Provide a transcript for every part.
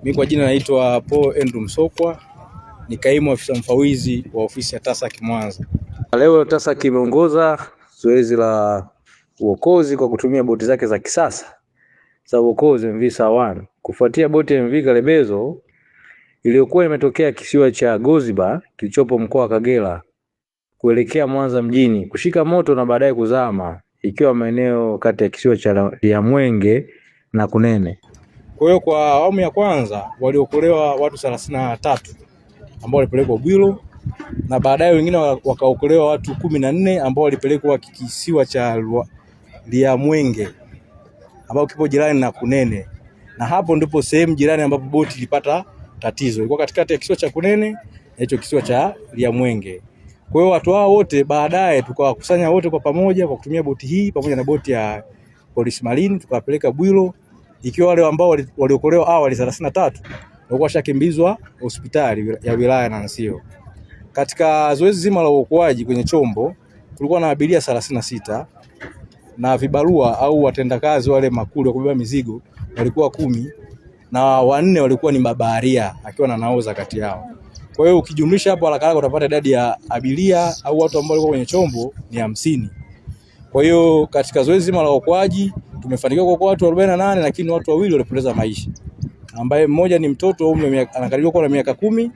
Mimi kwa jina naitwa Paul Andrew Msokwa, ni kaimu afisa mfawizi wa ofisi ya TASAC Mwanza. Leo TASAC imeongoza zoezi la uokozi kwa kutumia boti zake za kisasa za uokozi MV Sawan kufuatia boti ya MV Kalebezo iliyokuwa imetokea kisiwa cha Goziba kilichopo mkoa wa Kagera kuelekea Mwanza mjini kushika moto na baadaye kuzama ikiwa maeneo kati ya kisiwa cha Liamwenge na Kunene. Kwa hiyo kwa awamu ya kwanza waliokolewa watu 33 ambao walipelekwa Bwiro na baadaye wengine wakaokolewa watu 14 ambao walipelekwa kisiwa cha Liamwenge ambao kipo jirani na Kunene, na hapo ndipo sehemu jirani ambapo boti ilipata tatizo. Ilikuwa katikati ya kisiwa cha Kunene na hicho kisiwa cha Liamwenge. Kwa hiyo watu hao wote baadaye tukawakusanya wote kwa pamoja kwa kutumia boti hii pamoja na boti ya polisi Marine tukawapeleka Bwiro, ikiwa wale ambao waliokolewa awali 33 walikuwa washakimbizwa hospitali ya wilaya Nansio. Katika zoezi zima la uokoaji kwenye chombo kulikuwa na abiria 36 na vibarua au watendakazi wale makuli wa kubeba mizigo walikuwa 10 na wanne walikuwa ni mabaharia akiwa na naoza kati yao. Kwa hiyo ukijumlisha hapo haraka haraka utapata idadi ya abiria au watu ambao walikuwa kwenye chombo ni 50. Kwa hiyo katika zoezi zima la uokoaji tumefanikiwa kuokoa watu 48, lakini watu wawili walipoteza maisha, ambaye mmoja ni mtoto wa umri anakadiriwa kuwa na miaka 10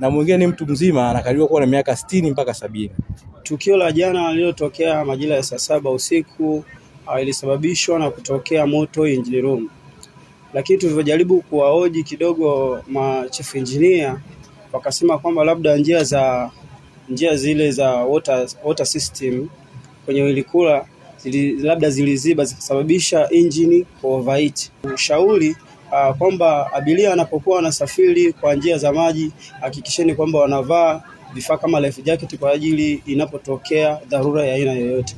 na mwingine ni mtu mzima anakadiriwa kuwa na miaka 60 mpaka 70. Tukio la jana lililotokea majira ya saa 7 usiku ilisababishwa na kutokea moto engine room, lakini tulivyojaribu kuwahoji kidogo ma chief engineer wakasema kwamba labda njia zile za water system kwenye ilikula labda ziliziba zikasababisha engine overheat. Ushauri kwamba abiria wanapokuwa wanasafiri kwa njia za maji, hakikisheni kwamba wanavaa vifaa kama life jacket kwa ajili inapotokea dharura ya aina yoyote.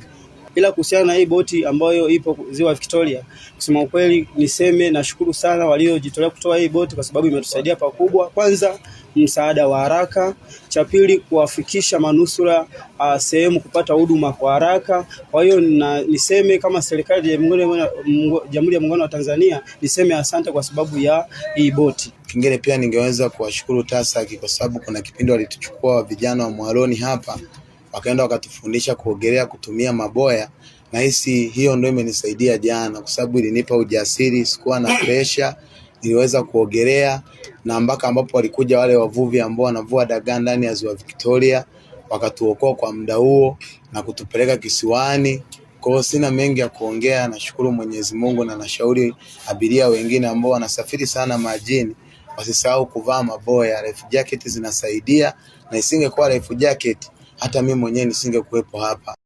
Ila kuhusiana na hii boti ambayo ipo Ziwa Victoria, kusema ukweli niseme nashukuru sana waliojitolea kutoa hii boti kwa sababu imetusaidia pakubwa. Kwanza msaada wa haraka, cha pili kuwafikisha manusura sehemu kupata huduma kwa haraka. Kwa hiyo niseme kama serikali ya Jamhuri ya Muungano wa Tanzania niseme asante kwa sababu ya hii boti. Kingine pia ningeweza kuwashukuru TASAC kwa sababu kuna kipindi walituchukua vijana wa Mwaloni hapa wakaenda wakatufundisha kuogelea kutumia maboya. Nahisi hiyo ndio imenisaidia jana, kwa sababu ilinipa ujasiri, sikuwa na pressure, niliweza kuogelea na mpaka ambapo walikuja wale wavuvi ambao wanavua dagaa ndani ya Ziwa Victoria wakatuokoa kwa muda huo na kutupeleka kisiwani. Kwa hiyo sina mengi ya kuongea, nashukuru Mwenyezi Mungu na nashauri abiria wengine ambao wanasafiri sana majini wasisahau kuvaa maboya. Life jacket zinasaidia, na isingekuwa life jacket hata mimi mwenyewe nisingekuwepo hapa.